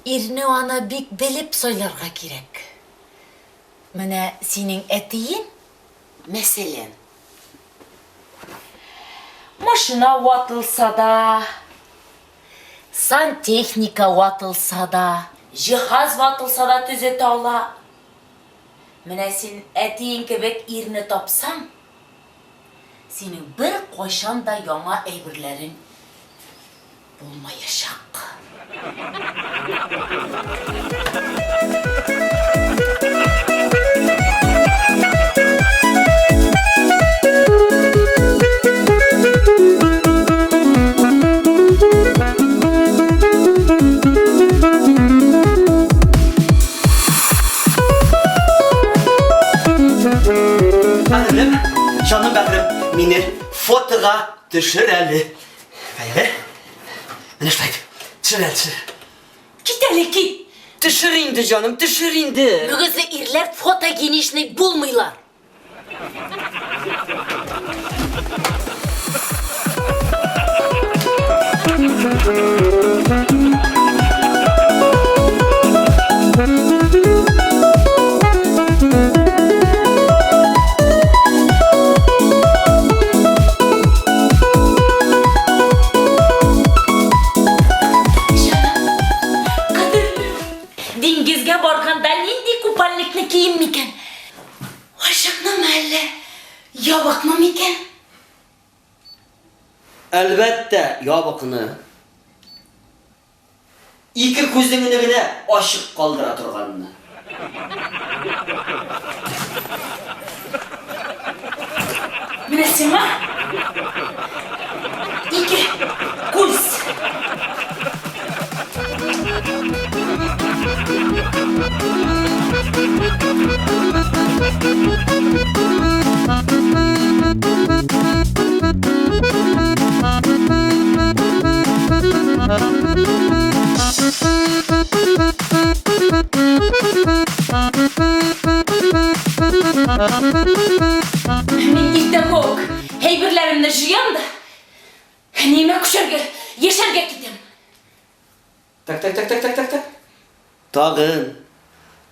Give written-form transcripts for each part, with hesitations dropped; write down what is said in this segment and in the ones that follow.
Ирне аны бик белеп сайларга кирәк. Менә синең әтиең, мәсәлән, машина ватылса да, сантехника ватылса да, җиһаз ватылса да төзәтә ала. Менә син әтиең кебек ирне тапсаң, синең беркайчан да яңа әйберләрең булмаячак. Кадерлем, җаным бәгърем, мине фотога төшер әле. Каяле? Менә шулай итеп. Төшер әле, төшер. Кит әле, кит! Төшер инде, җаным, төшер инде. Мөгезле ирләр фотогеничный булмыйлар. Диңгезгә барганда нинди купальникны киим микән? Ачыкнымы әллә ябыкмы микән? Әлбәттә, ябыкны. Ике күзеңне генә ачык калдыра торганны. Менә сиңа ике күз. Мин иртәгә үк әйберләремне җыям да, әниемә күчәргә, яшәргә китәм. Так, так, так, так, так, так, так. Тагын,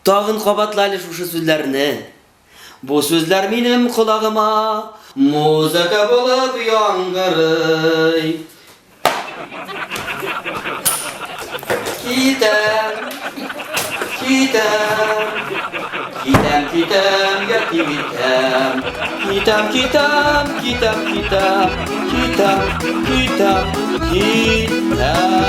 тагын кабатла әле шушы сүзләрне. Бу сүзләр минем колагыма музыка булып яңгырый. Китәм, китәм, китәм, китәм, ятим итәм. Китәм, китәм, китәм, китәм, китәм, китәм, китәм.